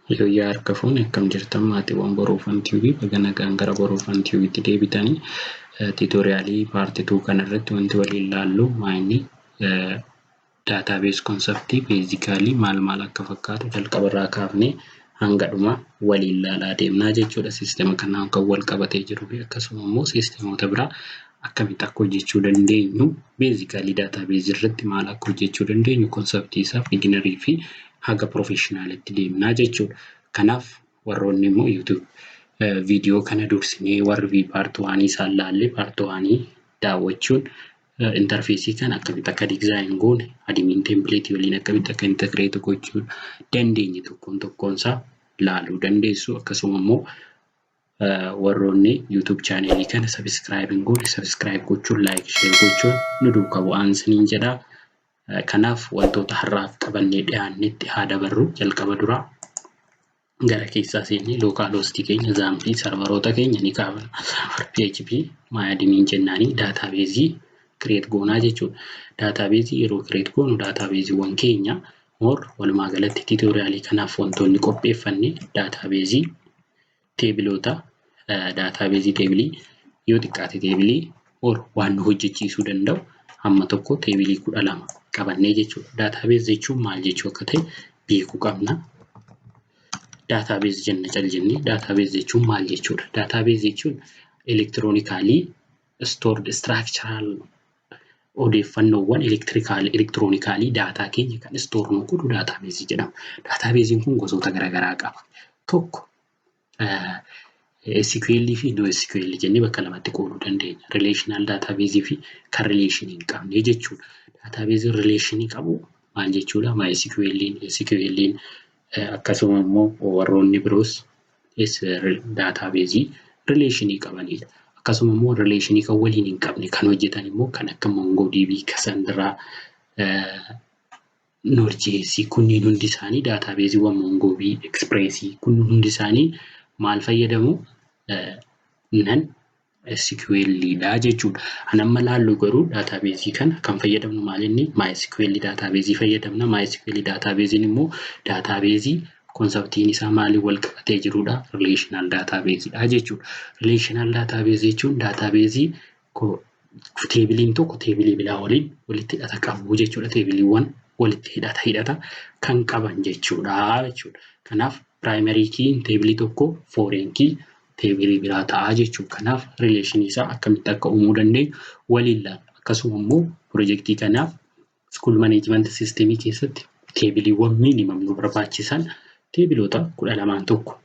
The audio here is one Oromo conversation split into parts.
Hiriyaa harka fuune, akkam jirtan maatiiwwan Boruufan Tube? Baga nagaan gara Boruufan Tubeitti deebitanii. Tutorialii part 2 kanarratti wanti waliin laallu maayini? Database conceptii basically maal maal akka fakkaatu jalqabarraa kaafnee hanga dhumaa waliin laalaa deemnaa jechuudha. Systema kanaan kan wal qabatee jiruu fi akkasuma immoo systemoota biraa akkamitti akka hojjechuu dandeenyu, basically databaseii irratti maal akka hojjechuu dandeenyu, conceptii isaa beginnerii fi haga professionalitti deemnaa jechuudha. Kanaaf warroonni immoo YouTube viidiyoo kana dursinee warri part oneii isaan laallee, part oneii daawwachuun interfaceii kana akkamitti akka design goone, admin templateii waliin akkamitti akka integrate gochuu dandeenye tokkoon tokkoon isaa laaluu dandeessu. Akkasuma immoo warroonni YouTube channelii kana subscribe hin goone, subscribe gochuun, like, share gochuun nu duukaa bu'aan isiniin jedhaa. Kanaaf wantoota har'aaf qabannee dhiyaannetti haa dabarru. Jalqaba duraa gara keessaa seennee localhostii keenya, XAMPPii serveroota keenya ni kaafna. PHP myadmin jennaanii databaseii create goonaa jechuudha. Databaseii yeroo create goonu, databaseiiwwan keenya more walumaa galatti tutorialii kanaaf wantoonni qopheeffanne databaseii tableoota, databaseii tableii yoo xiqqaate tableii or waan nu hojjechiisuu danda'u hamma tokko tableii 12 qabannee jechuudha. Database jechuun maal jechuu akka ta'e beekuu qabna. Database jenna cal jennee, database jechuun maal jechuudha? Database jechuun electronically stored structural odeeffannoowwan electronically data keenya kan store nu godhu databaseii jedhama. Databaseiin kun gosoota garaagaraa qaba. Tokko SQL fi NoSQL jennee bakka lamatti qooduu dandeenya. Relational databaseii fi kan relationii hin qabne jechuudha. Databaseiin relationii qabu maal jechuudha? MySQL'n, SQL'n, akkasuma immoo warroonni biroos databaseii relationii qabanidha. Akkasuma immoo relationii kan waliin hin qabne kan hojjetan immoo kan akka MongoDB, Cassandra, Node.js, kunniin hundi isaanii databaseiiwwan MongoDB, Express, kun hundi isaanii maal fayyadamu? Non SQL dha jechuudha. Kan amma laallu garuu databaseii kana kan fayyadamnu maal inni? MySQL databaseii fayyadamna. MySQL databaseiin immoo databaseii conceptiin isaa maaliin wal qabatee jirudha? Relational databaseiidha jechuudha. Relational databaseii jechuun databaseii tableiin tokko tableii biraa waliin walitti hidhata qabu jechuudha. Tableiiwwan walitti hidhata kan qaban jechuudha. Kanaaf primary keyn tableii tokko foreign key tableii biraa ta'a jechuudha. Kanaaf relationii isaa akkamitti akka uumuu dandeenyu waliin ilaalla. Akkasuma immoo projectii kanaaf school management systemii keessatti tableiiwwan minimum nu barbaachisan tableoota 12n tokko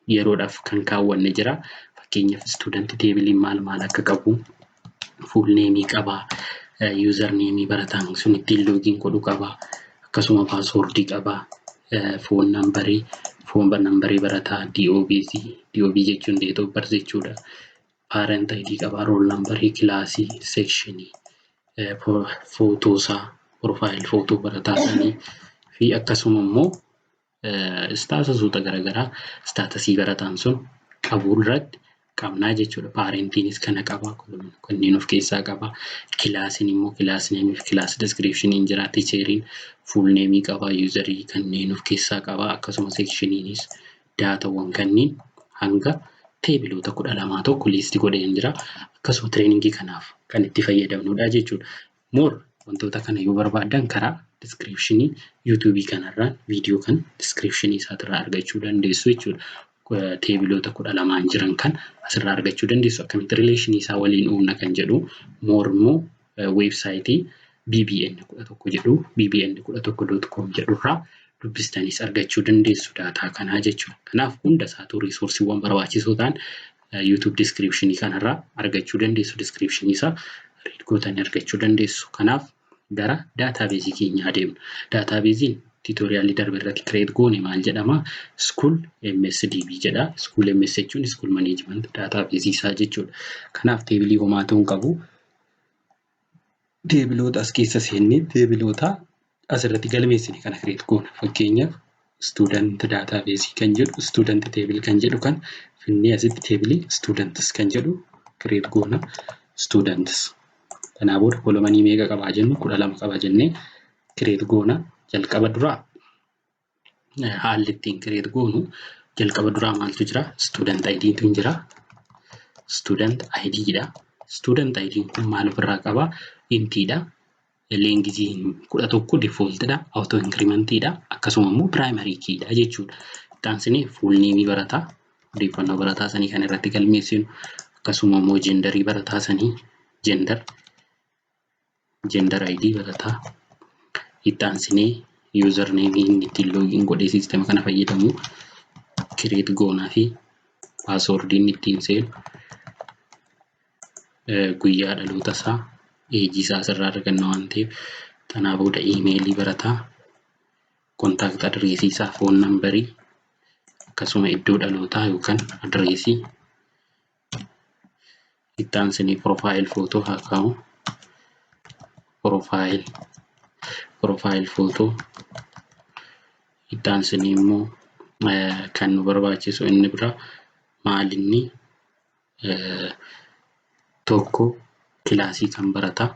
yeroodhaaf kan kaawwanne jira. Fakkeenyaaf student tableiin maal maal akka qabu, full nameii qabaa, user nameii barataan sun ittiin login godhu qabaa, akkasuma passwordii qabaa, phone numberii, phone numberii barataa, DOB, DOB jechuun date of birth jechuudha. Parent ID qabaa, roll numberii, classii, sectionii, footoosaa, profile photo barataa sanii fi akkasuma immoo statusoota garaagaraa, statusii barataan sun qabu irratti qabnaa jechuudha. Parentiinis kana qaba, kanneen of keessaa qaba. Classiin immoo class nameii fi class descriptioniin jira. Teacheriin full nameii qaba, userii kanneen of keessaa qaba. Akkasuma sectioniinis datawwan kanneen hanga tableoota 12 tokko listii godheen jira. Akkasuma trainingii kanaaf kan itti fayyadamnudha jechuudha. More wantoota kana yoo barbaaddan karaa descriptionii YouTubeii kanarraan viidiyoo kan descriptionii isaatirraa argachuu dandeessu jechuudha. Tableoota 12n jiran kan asirraa argachuu dandeessu. Akkamitti relationii isaa waliin uumna kan jedhu more immoo websiteii BBN 11 jedhu, bbn11.com jedhurraa dubbistanis argachuu dandeessu data kanaa jechuudha. Kanaaf hunda isaatu resourceiiwwan barbaachisoo ta'an YouTube descriptionii kanarraa argachuu dandeessu. Descriptionii isaa read gootanii argachuu dandeessu. Kanaaf gara databaseii keenyaa adeemna. Databaseiin tutorialii darbe irratti create goone maal jedhama? School MSDB jedha. School MS jechuun School Management databaseii isaa jechuudha. Kanaaf tableii homaatu hin qabu. Tableoota as keessa seennee tableoota asirratti galmeessine kana create goona. Fakkeenyaaf student databaseii kan jedhu, student table kan jedhu kan finnee asitti tableii students kan jedhu create goona. Students. Kanaa booda columnii meeqa qabaa jennu? 12 qaba jennee create goona. Jalqaba duraa Haalli ittiin create goonu jalqaba duraa maaltu jira? Student IDtu jira. Student ID dha. Student ID kun maal ofirraa qaba? Intiidha. Lengthiin 11 defaultidha. Auto incrementiidha. Akkasuma immoo primary keyidha jechuudha. Itti aansinee full name barataa, odeeffannoo barataa sanii kan irratti galmeessinu, akkasuma immoo genderii barataa sanii, gender ID barataa. Itti aansinee user name inni ittiin login godhee siistema kana fayyadamu create goonaa fi passwordii inni ittiin seenu, guyyaa dhaloota isaa, ageii isaa asirraa arganna waan ta'eef, kanaa booda emailii barataa, contact addressii isaa, phone numberii, akkasuma iddoo dhalootaa yookaan addressii. Itti aansinee profile photo haa kaa'u. Profile photo. Itti aansinee immoo kan nu barbaachisu inni biraa maalinni? Tokko classii kan barataa,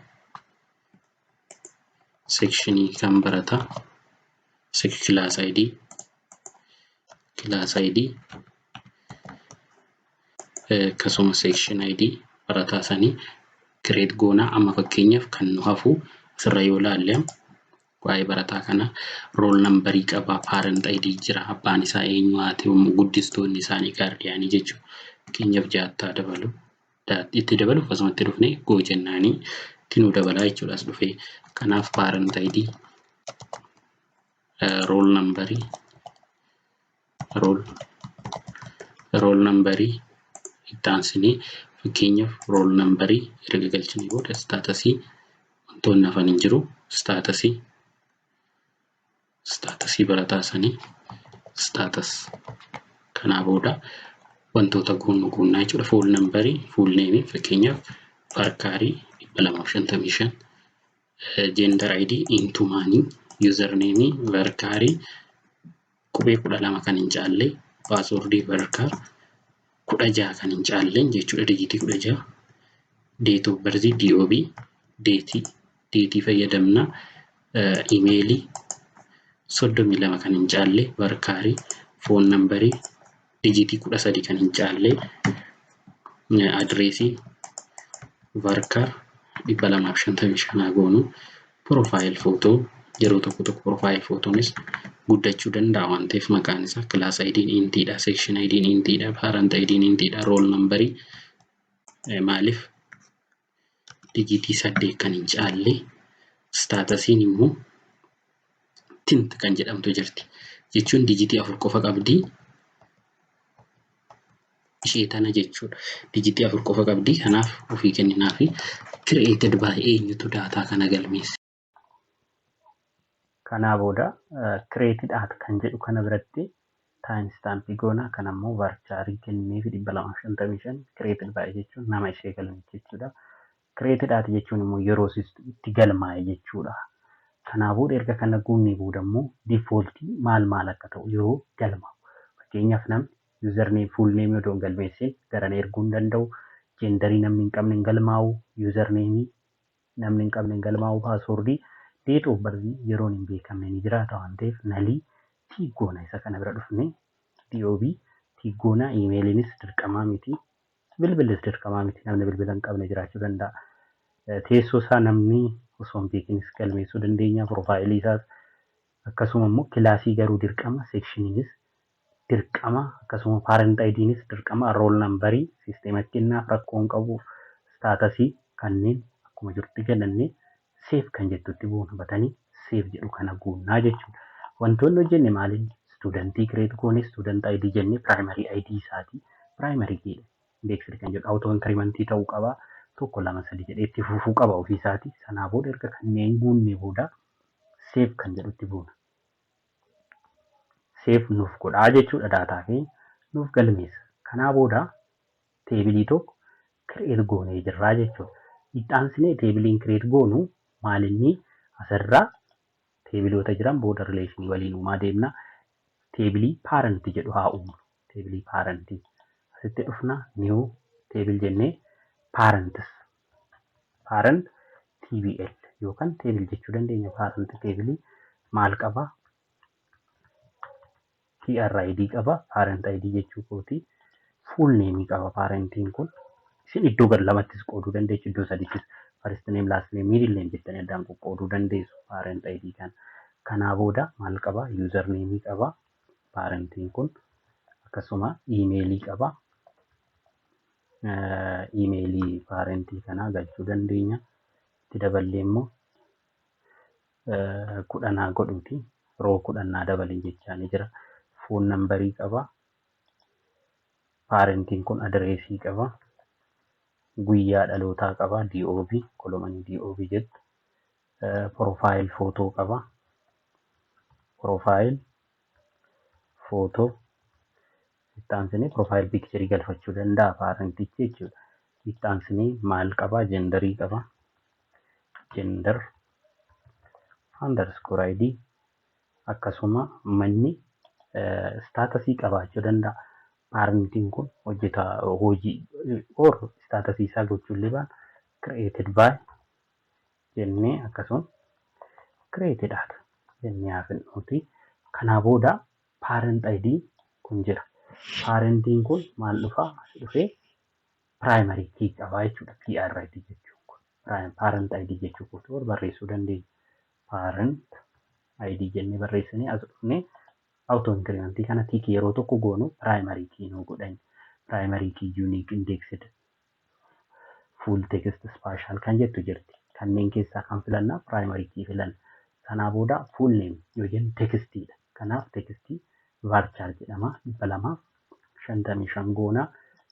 sectionii kan barataa, class ID, class ID, akkasuma section ID barataa sanii create goonaa. Amma fakkeenyaaf kan nu hafu asirra yoo ilaalle, waa'ee barataa kana roll numberii qabaa, parent ID jira, abbaan isaa eenyu, haati, guddistoonni isaanii, guardianii jechuudha. Fakkeenyaaf jaattaa dabalu itti dabaluuf asumatti dhufnee go jennaanii itti nu dabalaa jechuudha as dhufee. Kanaaf parent ID, roll numberii, roll numberii. Itti aansinee fakkeenyaaf roll numberii erga galchinee booda statusii wantoonni hafan hin jiru. Statusii barataa sanii, status. Kanaa booda wantoota guunnu guunnaa jechuudha. Full numberii, full nameii, fakkeenyaaf varcharii 255, gender ID intumaanii, user nameii varchaarii qubee 12 kan hin caalle, passwordii varchar 16 kan hin caalleen jechuudha, digitii 16, date of birth DOB, dateii fayyadamna, emailii 32 kan hin caalle varcharii, phone numberii digitii 13 kan hin caalle, addressii varchar 255 goonu, profile photo yeroo tokko tokko profile photonis guddachuu danda'a waan ta'eef maqaan isaa, class ID'n intiidha, section ID'n intiidha, parent ID'n intiidha, roll numberii maaliif digitii 8 kan hin caalle, statusiin immoo tint kan jedhamtu jirti. Jechuun digitii 4 qofa qabdi. Ishee tana jechuudha. Digitii 4 qofa qabdi. Kanaaf ofii kenninaafi. Created by eenyutu daataa kana galmeesse? Kanaa booda created at kan jedhu kana biratti timestampii goona. Kan ammoo varcharii kenneefi 255. Created by jechuun nama ishee galmeesse jechuudha. Created at jechuun immoo yeroo itti galmaa'e jechuudha. Kanaa booda erga kana guunnee booda immoo defaultii maal maal akka ta'u yeroo galmaa'u. Fakkeenyaaf namni username, full nameii odoo hin galmeessin garana erguu hin danda'u. Genderii namni hin qabne hin galmaa'u. Usernameii namni hin qabne hin galmaa'u. Passwordii, date of birth yeroon hin beekamne ni jiraata waan ta'eef nullii tick goona. Isa kana bira dhufnee DOB tick goona. Emailiinis dirqamaa miti. Bilbilis dirqamaa miti. Namni bilbila hin qabne jiraachuu danda'a. Teessoo isaa namni osoo hin beekinis galmeessuu dandeenya. Profileii isaas akkasuma immoo classii garuu dirqama, sectioniinis dirqama, akkasuma parent IDnis dirqama, roll numberii sisteematti kennaaf rakkoo hin qabu, statusii kanneen akkuma jirutti galannee save kan jettutti buuna, batanii save jedhu kana guunnaa jechuudha. Wantoonni hojjenne maaliin? Studentii create goone, student ID jennee primary ID isaatii primary indexii kan jedhu auto incrementii ta'uu qaba. Tokko, lama, sadi jedhee itti fufuu qaba ofii isaatii. Sanaa booda erga kanneen guunnee booda save kan jedhutti buuna. Save nuuf godhaa jechuudha, daataa keenya nuuf galmeessa. Kanaa booda tableii tokko create goonee jirraa jechuudha. Itti aansinee tableiin create goonu maalinni? Asirraa tableoota jiran booda relationii waliin uumaa deemna. Tableii parentii jedhu haa uumnu. Tableii parentii asitti dhufna, new table jennee parents, parent TBL yookaan table jechuu dandeenya. Parent tableii maal qabaa? PRID qaba. Parent ID jechuu kooti. Full name qaba parentiin kun. Isin iddoo gad lamattis qooduu dandeessu, iddoo sadittis first name, last name, middle name jettanii addaan qoqqooduu dandeessu parent ID kana. Kanaa booda maal qaba? User name qaba parentiin kun. Akkasuma emailii qaba. Emailii parentii kanaa galchuu dandeenya. Itti daballee immoo 10 godhuuti. Row 10 dabalin jechaa ni jira. Phone numberii qaba. Parentiin kun addressii qaba. Guyyaa dhalootaa qaba. DOB, columnii DOB jettu. Profile photo qaba. Profile photo itti aansinee profile picturii galfachuu danda'a parentichi jechuudha. Itti aansinee maal qaba? Genderii qaba. Gender underscore ID akkasuma manni statusii qabaachuu danda'a. Parentiin kun hojjetaa hojii or statusii isaa gochuu illee baana created by jennee akkasuma created at jennee haa finnuuti. Kanaa booda parent ID kun jira. Parentiin kun maal dhufaa? As dhufee primary key qabaa jechuudha. PRID jechuun kun parent ID jechuu kooti barreessuu dandeenya. Parent ID jennee barreessinee as dhufnee auto incrementii kana tick yeroo tokko goonu primary key nuu godhan. Primary key unique indexed full text special kan jettu jirti. Kanneen keessaa kan filannaa primary key filanna. Sanaa booda full name yoo jennu textiidha. Kanaaf textii varchar jedhama. 255 goonaa.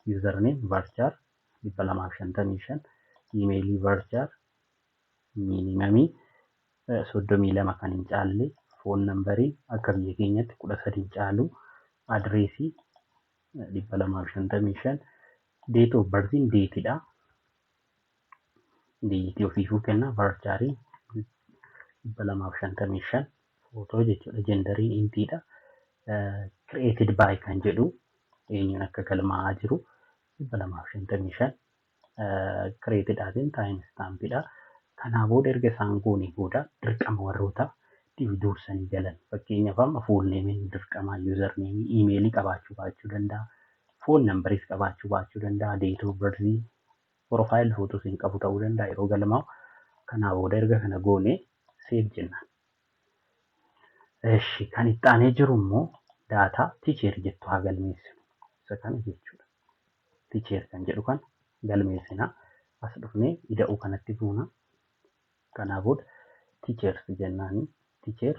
Username varchar 255, emailii varchar minimumii 32 kan hin caalle, phone numberii akka biyya keenyatti 13 hin caalu, addressii 255, date of birthiin dateidha. Digitii ofiifuu kenna varcharii 255 photo jechuudha. Genderiin intiidha. Created by kan jedhu eenyuun akka galmaa'aa jiru 255 created atiin time stampidha. Kanaa booda erga isaan goonee booda dirqama warroota dursanii galan, fakkeenyaaf amma full nameiin dirqama, usernameii, emailii qabaachuu baachuu danda'a. Phone numberiis qabaachuu baachuu danda'a. Date of birthii, profile photos hin qabu ta'uu danda'a yeroo galmaa'u. Kanaa booda erga kana goonee save jenna. Eshi, kan itti aanee jiru immoo data teacher jettu haa galmeessinu. Isa kana jechuudha. Teacher kan jedhu kan galmeessina. As dhufnee ida'uu kanatti buuna. Kanaa booda teachers jennaani teacher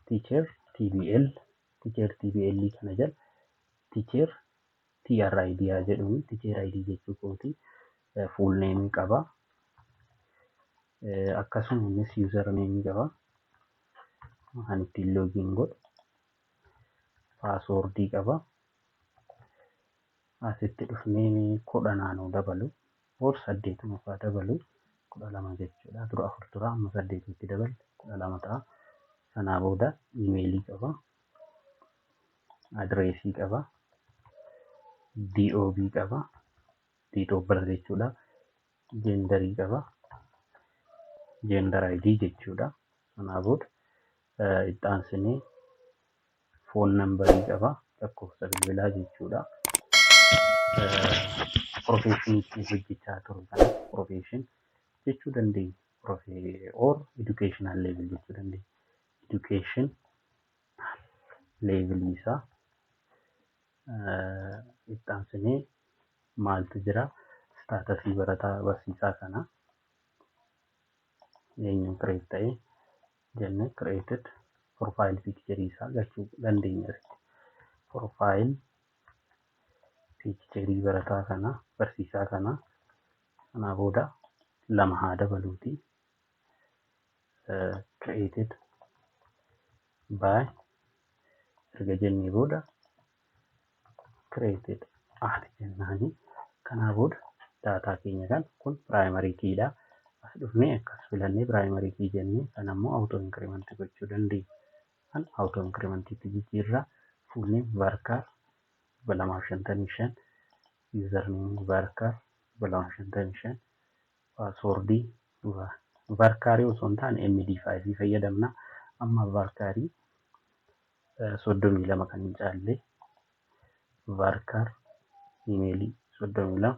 teacher TBL teacher TBL kana jala teacher TRID haa jedhuuni, teacher ID jechuu kooti. Full name qaba. Akkasuma innis user name qaba. Kan ittiin login godhu passwordii qaba. Asitti dhufnee 10 dabalu or 8 fa'aa dabalu, 12 jechuudha. Dura afur tura, amma saddeetitti dabalu 12 ta'a. Sanaa booda emailii qaba. Addressii qaba. DOB qaba. Date of birth jechuudha. Genderii qaba. Gender ID jechuudha. Sanaa booda itti aansinee phone numberii qaba. Lakkoofsa bilbilaa jechuudha. Professionii ittiin hojjechaa ture kana profession jechuu dandeenya. Or educational level jechuu dandeenya. Education levelii isaa itti aansinee maaltu jira? Statusii barataa barsiisaa kanaa eenyuun create ta'e jennee created profile picture isaa galchuu dandeenya asitti. Profile picture barataa kanaa, barsiisaa kanaa. Kanaa booda lama haa dabaluuti. Created by erga jennee booda created at jennaani. Kanaa booda data keenya kan kun primary keydha. As dhufnee akkas filannee primary key jennee kan ammoo auto increment gochuu dandeenya. Kan auto incrementiitti jijjiirraa. Full name varchar 255, username varchar 255, passwordii varcharii osoo hin taane MD5 fayyadamna. Amma varchar 32 kan hin caalle, varchar email 32,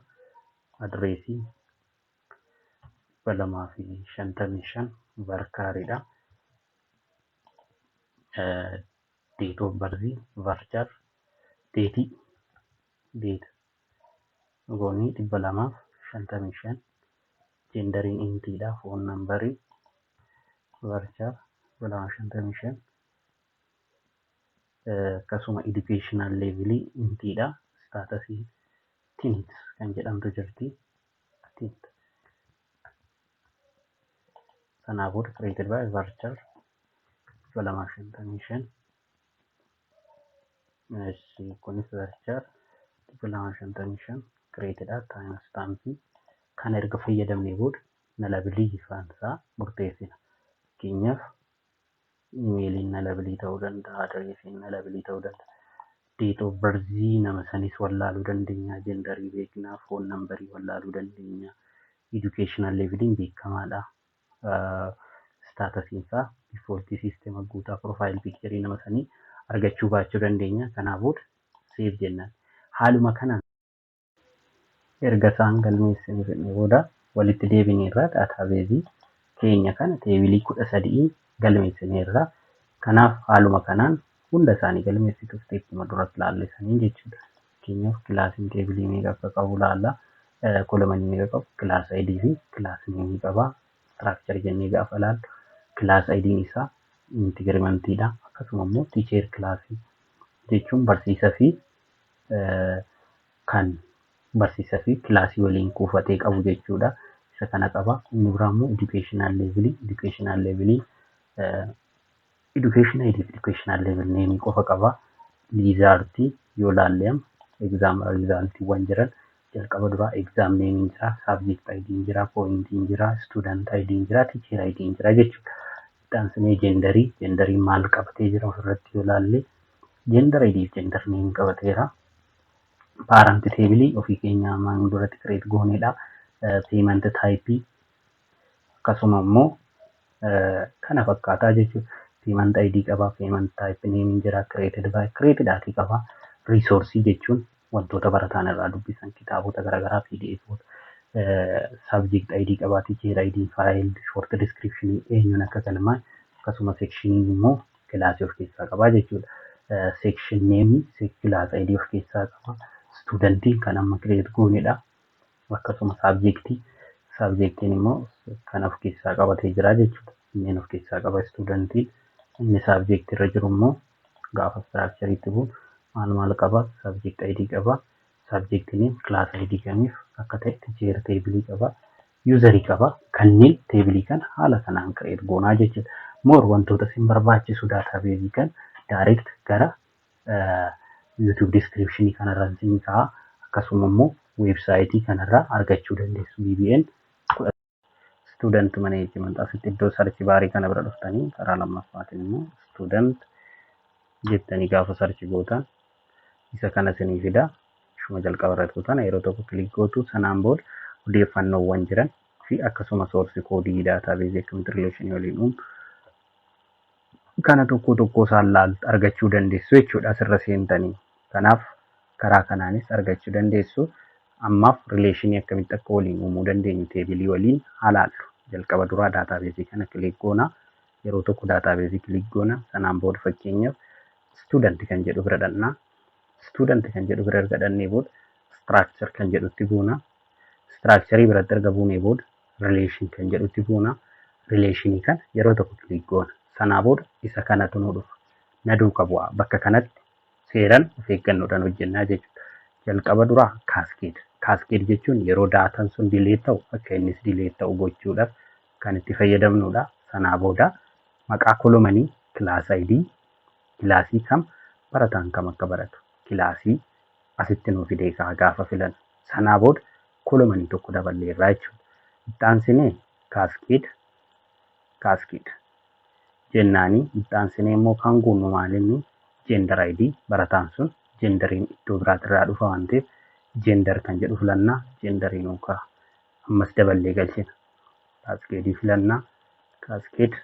address 255 varchariidha. Date of birth varchar date date goonii 255, genderiin intiidha. Phone number varchar 255, akkasuma educational level intiidha. Status tint kan jedhamtu jirti. Tint sanaa booda created by varchar 255. Kunis varchar 255 created at time stamp kan erga fayyadamnee booda nullable ifaan isaa murteessina. Fakkeenyaaf emailiin nullable ta'uu danda'a, addressiin nullable ta'uu danda'a. Date of birth nama sanis wallaaluu dandeenya, gender beeknaa, phone number wallaaluu dandeenya. Educational leveliin beekamaadha. Statusiin isaa default system guutaa profile picture nama sanii argachuu baachuu dandeenya. Kanaa booda save jennaan. Haaluma kanaan erga isaan galmeessinee fixnee booda walitti deebineerra, database keenya kana table 13 galmeessineerra. Kanaaf haaluma kanaan hunda isaanii galmeessituuf teessuma duratti laallisanii jechuudha. Fakkeenyaaf classiin table meeqa akka qabu laalla. Column meeqa qabu? Class ID fi class name qaba. Structure jennee gaafa ilaallu class ID'n isaa incrementiidha. Akkasuma immoo teacher class jechuun barsiisaa fi kan barsiisaa fi class waliin kuufatee qabu jechuudha. Isa kana qaba. Inni biraa immoo educational level, educational level, education ID fi educational level name qofa qaba. Result yoo laalle amma exam resultiiwwan jiran jalqaba duraa exam name jira, subject ID jira, point jira, student ID jira, teacher ID jira jechuudha. Itti aansinee gender, genderiin maal qabatee jira ofirratti yoo laalle gender ID fi gender name qabateera. Parent table ofii keenya ammaan duratti create goonedha. Payment type akkasuma immoo kana fakkaataa jechuudha. Payment ID qaba, payment type name jira, created by, created at qaba. Resource jechuun wantoota barataan irraa dubbisan kitaabota garaagaraa, PDF, subject ID qaba, teacher ID, file, short description eenyuun akka galmaa'e, akkasuma sectioniin immoo class of keessaa qaba jechuudha. Section name class ID of keessaa qaba. Studentiin kan amma create goonedha. Akkasuma subject, subjectiin immoo kan of keessaa qabatee jira jechuudha. Inneen of keessaa qaba studentiin. Inni subject irra jiru immoo gaafa structureitti bu'u maal maal qaba? Subject ID qaba. Subject name class ID kamiif akka ta'e, teacher table qaba. User qaba. Kanneen table kana haala kanaan create goonaa jechuudha. More wantoota isin barbaachisu database kan direct gara YouTube description kanarra isin kaa'a. Akkasuma immoo website kanarraa argachuu dandeessu. BBN student management asitti iddoo search bar kana bira dhuftanii karaa lammaffaatiin immoo student jettanii gaafa search gootan isa kana isinii fida. Ishuma jalqaba irratti gootan yeroo tokko click gootu, sanaan booda odeeffannoowwan jiran fi akkasuma source code database akkamitti relation waliin uumu kana tokko tokko isaan laal argachuu dandeessu jechuudha asirra seentanii. Kanaaf karaa kanaanis argachuu dandeessu. Ammaaf relation akkamitti akka waliin uumuu dandeenyu table waliin haa laallu. Jalqaba duraa database kana click goona. Yeroo tokko database click goona. Sanaan booda fakkeenyaaf student kan jedhu bira dhaqnaa. Student kan jedhu bira erga dhaqnee booda structure kan jedhutti buuna. Structure biratti erga buunee booda relation kan jedhutti buuna. Relation kana yeroo tokko click goona. Sanaa booda isa kanatu nu dhufa. Na duuka bu'aa. Bakka kanatti seeraan of eeggannoodhaan hojjennaa jechuudha. Jalqaba duraa cascade. Cascade jechuun yeroo dataan sun delete ta'u akka innis delete ta'u gochuudhaaf kan itti fayyadamnudha. Sanaa booda maqaa column class ID, class kam barataan kam akka baratu class asitti nuu fidee kaa gaafa filan. Sanaa booda column tokko daballeerraa jechuudha. Itti aansinee cascade cascade jennaanii itti aansinee immoo kan guunnu maalinni gender ID, barataan sun genderiin iddoo biraatirraa dhufa waan ta'eef gender kan jedhu filannaa, gender nuu ka'a. Ammas daballee galchina. Cascade filannaa, cascade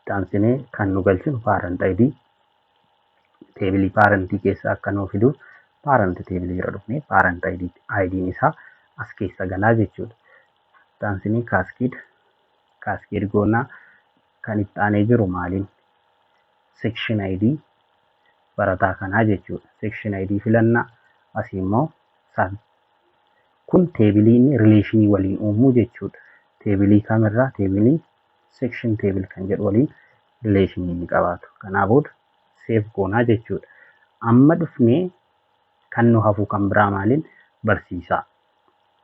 Itti kan nu galchinu parent ID teebilii parentii keessaa akka nuu fidu parent teebilii irra dhufnee parent ID'n isaa as keessa galaa jechuudha. Itti cascade cascade goonaa. Kan itti aanee jiru maaliin? Section ID barataa kanaa jechuudha. Section ID filannaa, asii immoo kun teebilii inni relationii waliin uumuu jechuudha. Teebilii kamirraa? Teebilii section table kan jedhu waliin relationii inni qabaatu. Kanaa booda save goonaa jechuudha. Amma dhufnee kan nu hafu kan biraa maaliin? Barsiisaa.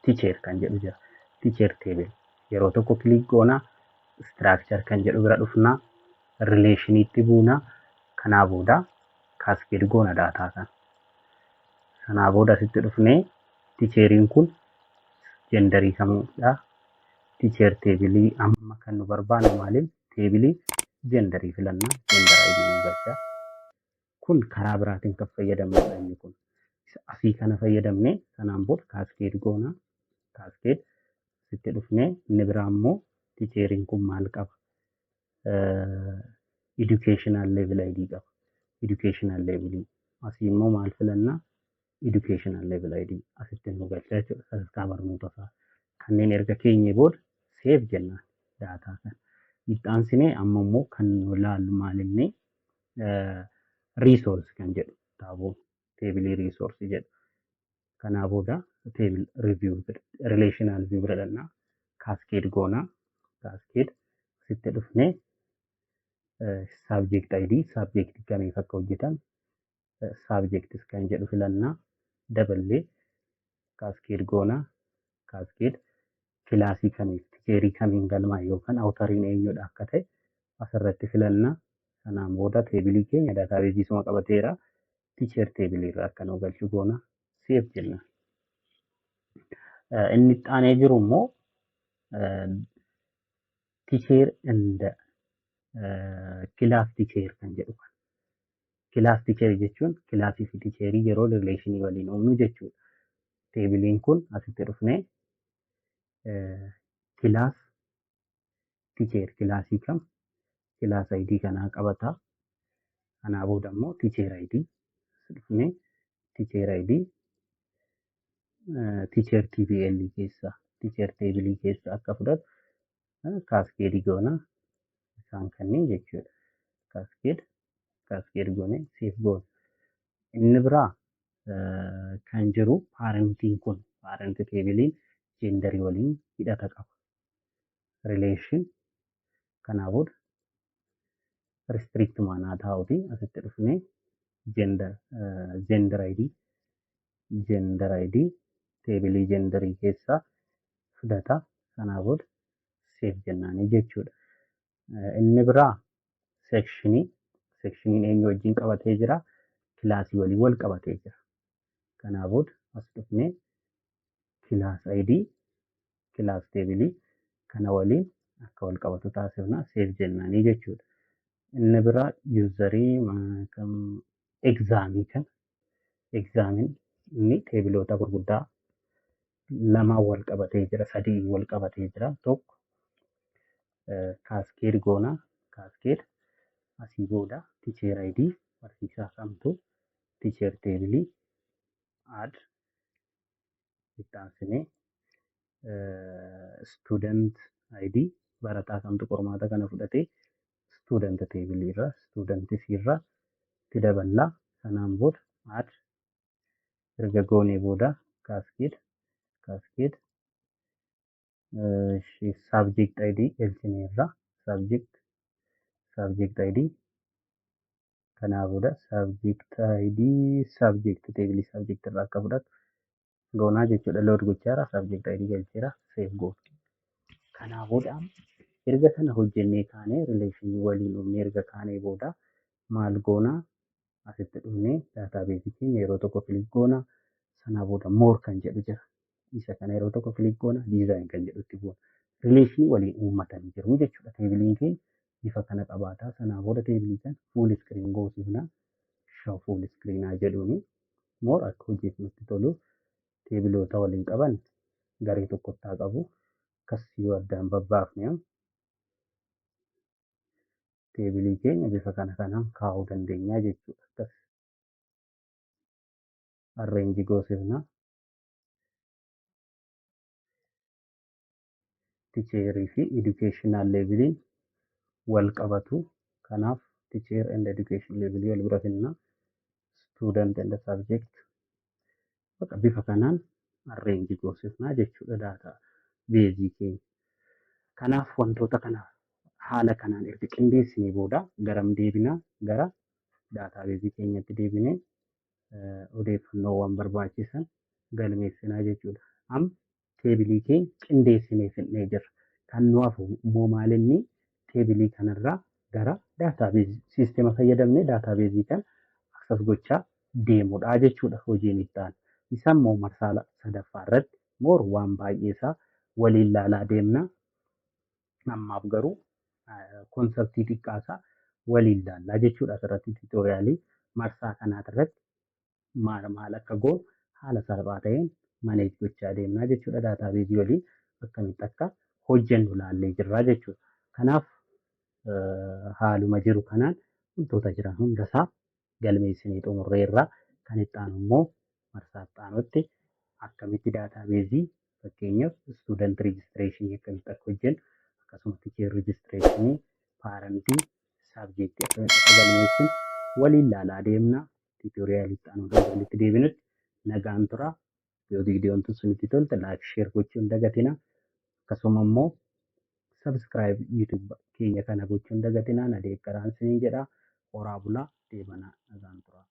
Teacher kan jedhu jira. Teacher table yeroo tokko click goonaa, structure kan jedhu bira dhufnaa, relationiitti buunaa, kanaa booda cascade goona daataa kana. Sanaa booda asitti dhufnee teacheriin kun genderii kamidha? Teacher teebilii amma kan nu barbaannu maaliin? Teebilii genderii filannaa, gender ID nu galcha. Kun karaa biraatiin kan fayyadamnudha inni kun. Asii kana fayyadamnee sanaan booda cascade goonaa. Cascade asitti dhufnee inni biraa immoo teacheriin kun maal qaba? Educational level ID qaba. Educational level asii immoo maal filannaa? Educational level ID asitti nu galcha jechuudha. Sadarkaa barnoota isaa. Kanneen erga keenyee booda save jennaan daataa kana. Itti aansinee amma immoo kan nu ilaallu maalinni? Resource kan jedhu taaboo teebilii resource jedhu. Kanaa booda table review relational view bira dhaqnaa, cascade goonaa. Cascade asitti dhufnee subject ID subject kamiif akka hojjetan subjects kan jedhu filannaa, daballee cascade goonaa. Cascade kilaasii kamiif, teacherii kamiin galmaa yookaan authoriin eenyudha akka ta'e asirratti filannaa. Sanaan booda teebilii keenya daataabeezii suma qabateera. Teacher teebilii irraa akka nu galchu goona, save jenna. Inni itti aanee jiru immoo teacher and class teacher kan jedhu kana. Class teacher jechuun kilaasii fi teacherii yeroo relationii waliin uumnu jechuudha. Teebiliin kun asitti dhufnee class teacher kilaasii kam, class ID kanaa qabata. Kanaa booda immoo teacher ID dhufnee teacher ID teacher TBL keessa, teacher teebilii keessa akka fudhatu cascadeii goona isaan kanneen jechuudha. Cascade cascade goonee save goona. Inni biraa kan jiru parentiin kun parent teebiliin genderii waliin hidhata qaba. Relation kanaa booda restrict maanaa taa'uuti asitti dhufnee gender ID gender ID teebilii genderii keessaa fudhata. Sanaa booda save jennaanii jechuudha. Inni biraa sectionii sectioniin eenyu wajjin qabatee jira? Kilaasii waliin wal qabatee jira. Kanaa booda as dhufnee class ID class teebilii kana waliin akka wal qabatu taasifna, save jennaanii jechuudha. Inni biraa userii examii kana examiin inni teebiloota gurguddaa lamaan wal qabatee jira, sadii wal qabatee jira. Tokko cascade goonaa, cascade asii booda teacher ID barsiisaa kamtu teacher teebilii add itti aansinee student ID barataa kamtu qormaata kana fudhatee student teebilii irraa student irraa itti daballaa. Sanaan booda add erga goonee booda cascade cascade subject ID galchineerra, subject ID kanaa booda subject ID subject teebilii subject irraa akka fudhatu goonaa jechuudha. Load gochaara, subject ID galcheera, save goona. Kanaa booda erga kana hojjennee kaanee, relationii waliin uumnee erga kaanee booda maal goonaa? Asitti dhufnee daataabeezii keenya yeroo tokko click goona. Sanaa booda more kan jedhu jira. Isa kana yeroo tokko click goona, design kan jedhutti buuna. Relationii waliin uummatanii jiru jechuudha. Teebiliin keenya bifa kana qabaata. Sanaa booda teebilii kana full screen goosifna. Show full screenaa jedhuuni more akka hojiif nutti tolu teebiloota waliin qaban garee tokkotti haa qabu. Akkas yoo addaan babbaafne teebiloota Tableii keenya bifa kana kanaan kaa'uu dandeenya jechuudha. Akkas arrange goosifna. Teacherii fi educational leveliin wal qabatu. Kanaaf teacher and education levelii wal bira finna. Student and subject bakka bifa kanaan arrange goosifnaa jechuudha databaseii keenya. Kanaaf wantoota kana haala kanaan erga qindeessinee booda garam deebinaa? Gara databaseii keenyatti deebinee odeeffannoowwan barbaachisan galmeessinaa jechuudha. Amma tableii keenya qindeessinee fixnee jirra. Kan nu hafu immoo maalinni tableii kanarraa gara databaseii systema fayyadamnee databaseii kana access gochaa deemudha jechuudha hojiin itti aanu. Isa immoo marsaa sadaffaa irratti more waan baay'ee isaa waliin laalaa deemna. Ammaaf garuu conceptii xiqqaasaa waliin laallaa jechuudha asirratti tutorialii marsaa kanaa irratti maal maal akka goonu haala salphaa ta'een manage gochaa deemnaa jechuudha. Databaseii waliin akkamitti akka hojjennu laallee jirraa jechuudha. Kanaaf haaluma jiru kanaan wantoota jiran hundasaa galmeessinee xumurreerra. Kan itti aanu immoo marsaa itti aanutti akkamitti databaseii, fakkeenyaaf student registrationii akkamitti akka hojjennu, akkasuma teacher registrationii, parentii, subjectii akkamitti akka galmeessinu waliin laalaa deemna. Tutorialii itti aanu hanga walitti deebinutti nagaan turaa. Yoo viidiyoon tun isinitti tolte like, share gochuu hin dagatinaa. Akkasuma immoo subscribe YouTube keenya kana gochuu hin dagatinaa. Na deeggaraan isiniin jedhaa. Horaa bulaa, deebanaa, nagaan turaa.